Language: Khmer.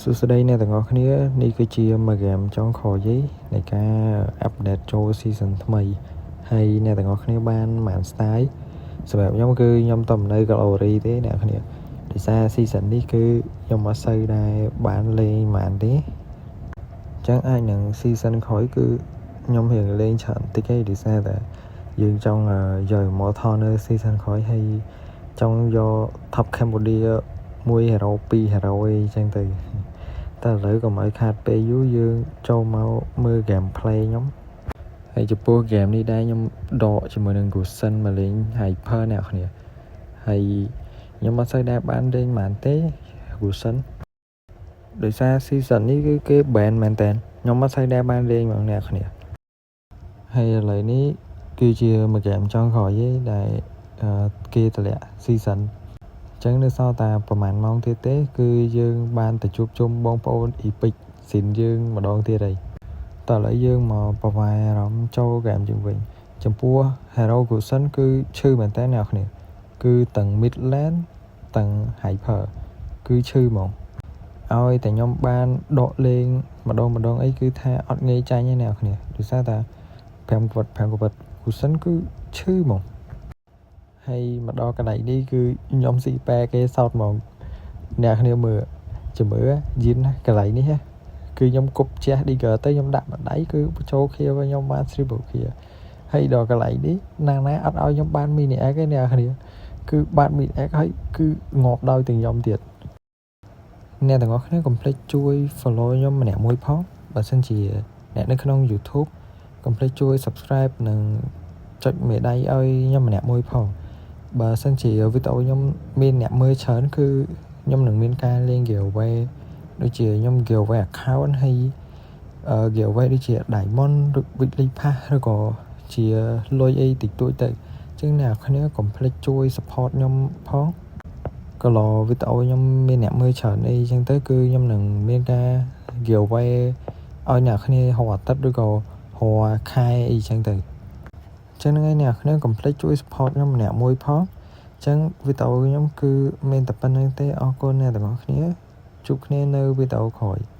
សួស្តីអ្នកទាំងអស់គ្នានេះគឺជាមួយហ្គេមចុងក្រោយនៃការ update ចូល season ថ្មីហើយអ្នកទាំងអស់គ្នាបានប៉ុន្មាន style សម្រាប់ខ្ញុំគឺខ្ញុំតនៅ Glory ទេអ្នកគ្នាដោយសារ season នេះគឺខ្ញុំអត់សូវដែរបានលេងប៉ុន្មានទេអញ្ចឹងអាចនឹង season ក្រោយគឺខ្ញុំរៀងលេងច្រើនតិចឯងដោយសារតែយើងចង់យក Immortal នៅ season ក្រោយហើយចង់យក Top Cambodia មួយ hero ពីរ hero អីចឹងទៅតែឥឡូវកុំឲ្យខាតពេលយូរយើងចូលមកមើល gameplay ខ្ញុំហើយចំពោះ game នេះដែរខ្ញុំដកជាមួយនឹង Gusion មកលេង Hyper អ្នកគ្នាហើយខ្ញុំអត់សូវដែរបានលេងប៉ុន្មានទេ Gusion ដោយសារ season នេះគឺគេ ban មែនតើខ្ញុំអត់សូវដែរបានលេងហ្មងអ្នកគ្នាហើយឥឡូវនេះគឺជាមួយ game ចុងក្រោយទេដែលគេតម្លាក់ season ចឹងនៅសល់តែប្រហែលម៉ោងទៀតទេ គឺយើងបានទៅជួបជុំបងប្អូន Epic ស៊ីនយើងម្ដងទៀតហើយតោះឥឡូវយើងមកប្រវាយអារម្មណ៍ចូលហ្គេមយើងវិញចំពោះ Hero Gusion គឺឈឺមែនតើអ្នកគ្នាគឺទាំង mid lane ទាំង hyper គឺឈឺហ្មងឲ្យតែខ្ញុំបានដកលេងម្ដងម្ដងអីគឺថាអត់ងាយចាញ់ទេអ្នកគ្នាដោយសារតែ5កវត្ត5កវត្ត Gusion គឺឈឺហ្មងហើយមកដល់កន្លែងនេះគឺខ្ញុំស៊ីប៉ែគេសោតហ្មងអ្នកគ្នាមើលជំរឿយិនកន្លែងនេះគឺខ្ញុំគប់ជះ Digger ទៅខ្ញុំដាក់ម្ដាយគឺចូលខៀវខ្ញុំបាន triple kill ហើយដល់កន្លែងនេះណាណាអត់ឲ្យខ្ញុំបាន mini x ទេអ្នកគ្នាគឺបាន mini x ហើយគឺងាប់ដោយទាំងខ្ញុំទៀតអ្នកទាំងអស់គ្នាកុំភ្លេចជួយ follow ខ្ញុំម្នាក់មួយផងបើសិនជាអ្នកនៅក្នុង YouTube កុំភ្លេចជួយ subscribe និងចុចមេដៃឲ្យខ្ញុំម្នាក់មួយផងបើសិនជាវីដេអូខ្ញុំមានអ្នកមើលច្រើនគឺខ្ញុំនឹងមានការលេង giveaway ដូចជាខ្ញុំ giveaway account ហើយ giveaway ដូចជា diamond ឬ weekly pass ឬក៏ជាលុយអីតិចតួចទៅអញ្ចឹងអ្នកគ្នាកុំភ្លេចជួយ support ខ្ញុំផងក៏ឡវីដេអូខ្ញុំមានអ្នកមើលច្រើនអីចឹងទៅគឺខ្ញុំនឹងមានការ giveaway ឲ្យអ្នកគ្នារាល់អាទិត្យឬក៏រាល់ខែអីចឹងទៅចឹងហ្នឹងឯងអ្នកគ្នាកុំភ្លេចជួយ support ខ្ញុំម្នាក់មួយផងចឹងវីដេអូខ្ញុំគឺមានតែប៉ុណ្្នឹងទេអរគុណអ្នកទាំងអស់គ្នាជួបគ្នានៅវីដេអូក្រោយ។